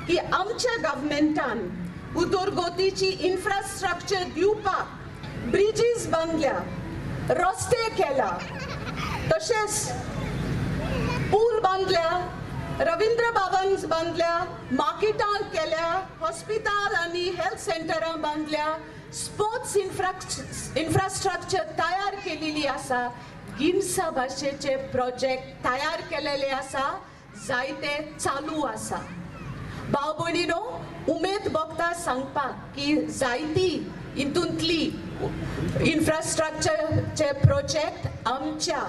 की आमच्या गव्हर्मेंटान उदरगतीची इन्फ्रास्ट्रक्चर दिवपाक ब्रिजीस बांदल्या, रस्ते केला, तशेंच पूल बांदल्या, रवींद्र भवन बांदल्या, मार्केटां केल्या, हॉस्पिटल आनी हेल्थ सेंटरां बांदल्या, स्पोर्ट्स इन्फ्रास्ट्रक्चर तयार केलेली आसा, गिम्सा भाशेचे प्रोजेक्ट तयार केलेले आसा, जायते चालू आसा. भाव भयणीनो, उमेद भोगता सांगपाक की जायती हितूंतली इन्फ्रास्ट्रक्चरचे प्रोजेक्ट आमच्या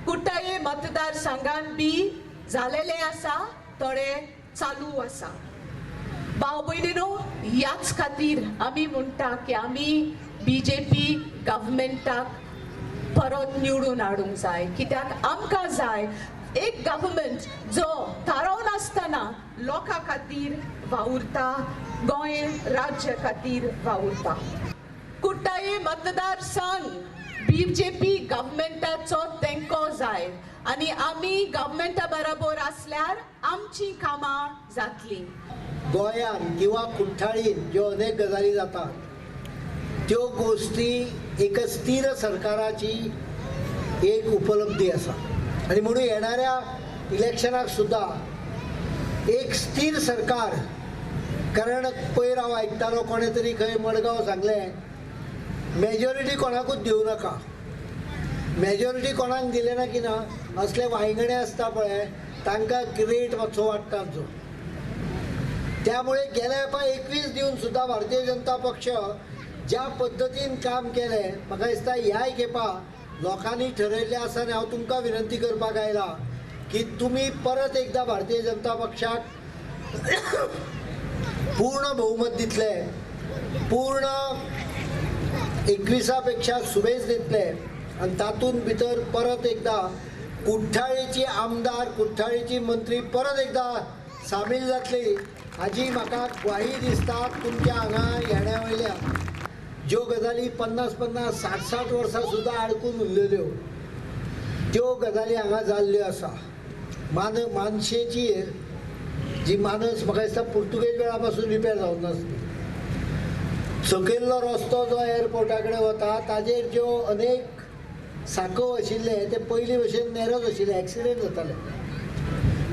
कुठ्ठाळे मतदारसंघान बी जालेले आसा, थोडे चालू आसा. भाव भयणीनो, ह्याच खातीर आमी म्हणटा की आमी बीजेपी गव्हर्मेंटाक परत निवडून हाडूंक जाय, कित्याक आमकां जाय एक गव्हर्मेंट जो थारावनासतना लोकां खातीर वावुरता, गोंय राज्य खातीर वावुरता. कुठ्ठाळे मतदारसंघ बीजेपी गव्हर्मेंटाचो तेंको जाय आनी आमी गव्हर्मेंटा बरोबर आसल्यार आमची कामां जातली. गोंयान किंवा कुठ्ठाळीन ज्यो अनेक गजाली जातात त्यो गोश्टी एक स्थिर सरकाराची एक उपलब्धी आसा आनी म्हणून येणाऱ्या इलेक्शनाक सुद्दां एक स्थिर सरकार, कारण पयर हांव आयकतालो कोणें तरी खंय मडगांव सांगलें मेजॉरिटी कोणाकूच दिवं नाका, मेजॉरिटी कोणाक दिलें ना की ना असले वांयगणे आसता पळय तांकां रेट मातसो वाडटा आमचो. त्यामुळे गेल्या खेपा 21 दिवन सुद्दां भारतीय जनता पक्ष ज्या पद्दतीन काम केलें म्हाका दिसता ह्याय खेपा लोकांनी ठरयल्लें आसा आनी हांव तुमकां विनंती करपाक आयला की तुमी परत एकदां भारतीय जनता पक्षाक पूर्ण बहुमत दितले, पूर्ण 21 पेक्षा सुबेज दितले आनी तातूंत भितर परत एकदां कुठ्ठाळेची आमदार, कुठ्ठाळेची मंत्री परत एकदां सामील जातली हाजी म्हाका ग्वाही दिसता. तुमच्या हांगा येण्या वयल्या ज्यो गजाली 50 50 60 60 वर्सां सुद्दां आडकून उरलेल्यो त्यो गजाली हांगा जाल्ल्यो आसा. मानशेची जी मानस म्हाका दिसता पुर्तुगेज वेळा पासून रिपेर जावन नासली. सकयल्लो रस्तो जो एअरपोर्टा कडेन वता ताजेर ज्यो अनेक सांकव आशिल्ले ते पयलीं भशेन नेरोच आशिल्ले, एक्सिडेंट जाताले.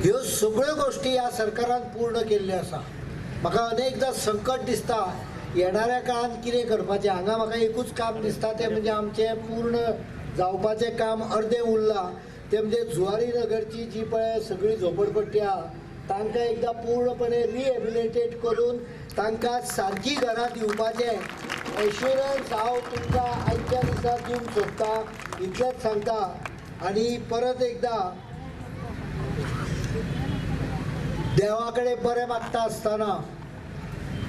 ह्यो सगळ्यो गोश्टी ह्या सरकारान पूर्ण केल्ल्यो आसा. म्हाका अनेकदां संकट दिसता येणाऱ्या काळान कितें करपाचें. हांगा म्हाका एकूच काम दिसता तें म्हणजे आमचें पूर्ण जावपाचें काम अर्दें उरलां तें म्हणजे जुवारी नगरची जी पळय सगळी झोपडपट्टी आहा तांकां एकदां पूर्णपणे रिहेबिलिटेट करून तांकां सारकी घरां दिवपाचें एश्युरन्स हांव तुमकां आयच्या दिसा दिवंक सोदता, इतलेंच सांगता. आनी परत एकदां देवा कडेन बरें मागता आसतना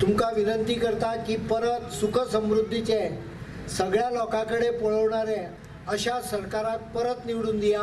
तुमकां विनंती करता की परत सुख समृद्धीचें सगळ्या लोकां कडेन पळोवणारे अशा सरकाराक परत निवडून दिया.